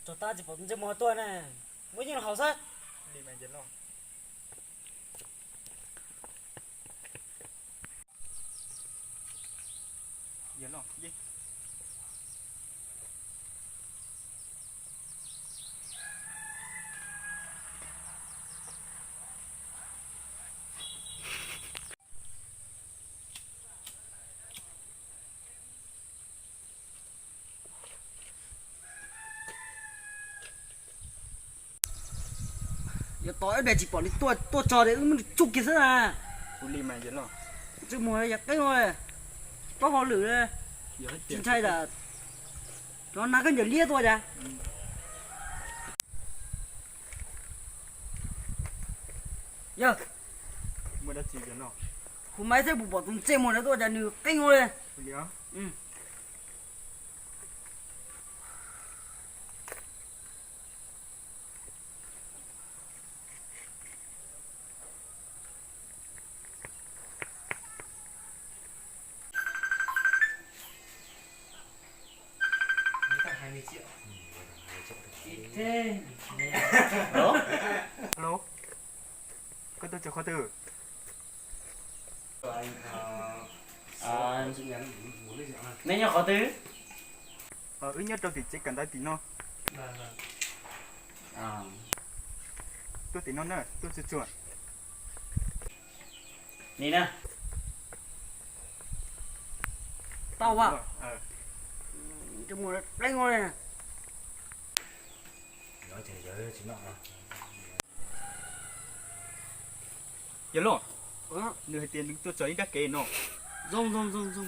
Tso tab tsis pom tus ntsej muag tuaj ne. Muab yeej los haus xwb. Yog tod ib pliag tsis pom nws tuaj, tuaj txog ces wb muab nws tsuj kiag xwb na. Ntsej muag yog qeeb ua, tsis paub hauj lwm, tsis ntshai tas cov nag khaub ncaws liab tuaj cas. Yog, hu maiv xwb puas pom tus ntsej muag ntawd tuaj cas nws qeeb ua li. Alo, koj tuaj txog qhov twg? Neb nyob qhov twg? Wb nyob rau tim tsev kawm ntawv tim no. Tuaj tim no na, tuaj txuag txuag. Nim na, tau as. Pleeb ua li. Yog los, nws hais tias nws tuaj txog ib nrab kev no. Zoo zoo zoo zoo.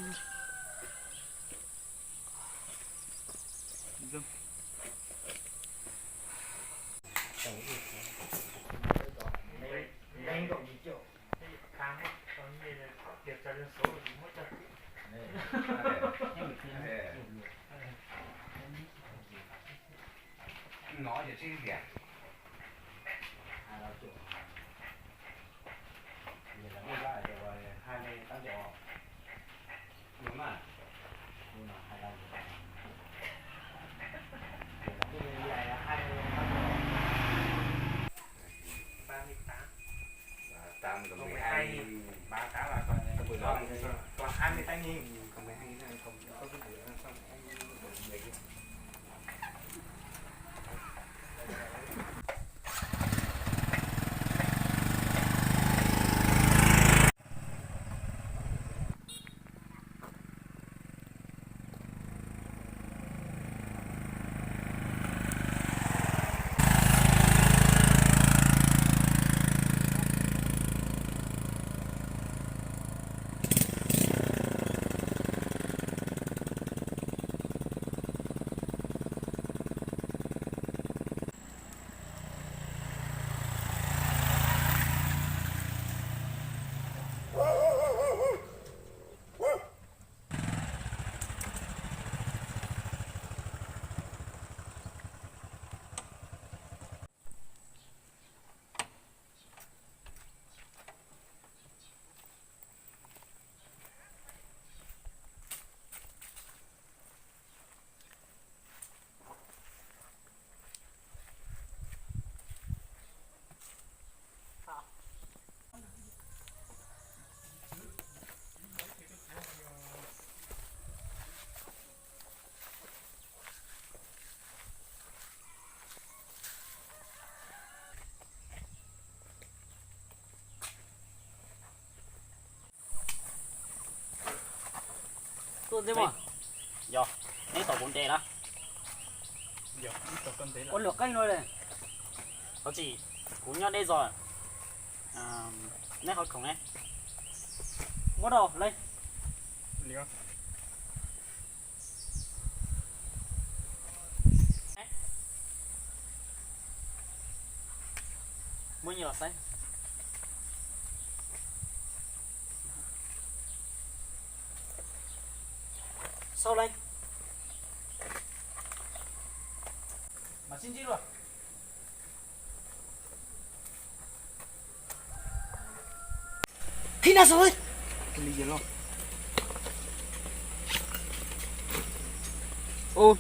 Tuaj ntxiv mas. Yog, neb tau kuv ntes na. Ua luam qeej no le. Thov txim, kuv nyob deb zog. Neb qhov khoom ne? Muab rau leej. Muab nyiaj los saib. Sau leej. Mas sib ntsib luaj. Thib no sau.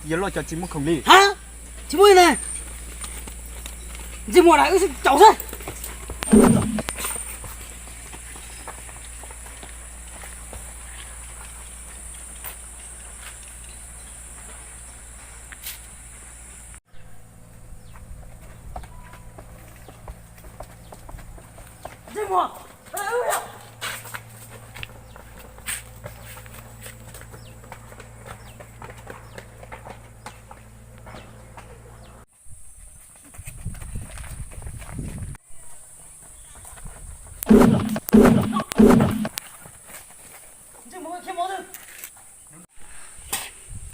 Yog loj cov tsis muaj khoom li. Ha? Tsis muaj li ne. Ntsej muag na, wb sib caum xwb.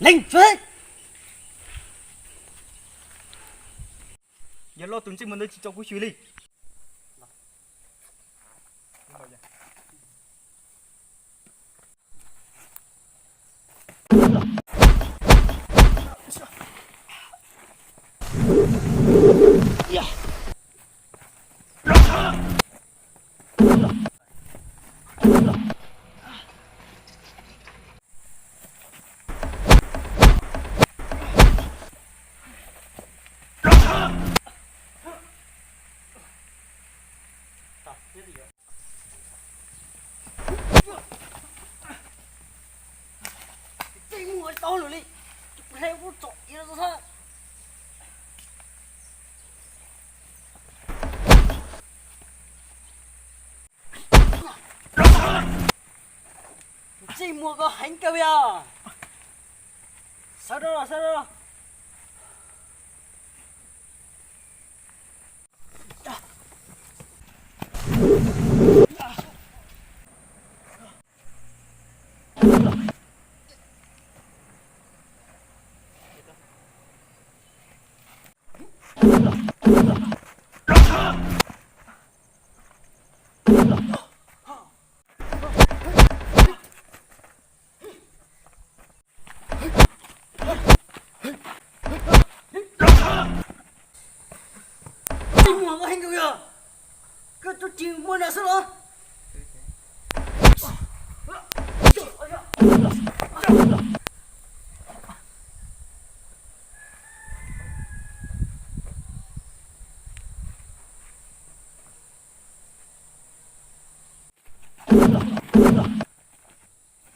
Leej, yog loj tus ntsej muag ntawd tsis tso kuv xyuas li. Ntsej muag tau lawm li, hle kuv tsom iav xwb. Ntsej muag koj heev kawg li os. Sawv rau los, sawv rau los. Ntsej muag koj heev kawg li os, koj tub tsis muaj na xwb los?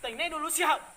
Teem nej dua lub sij hawm.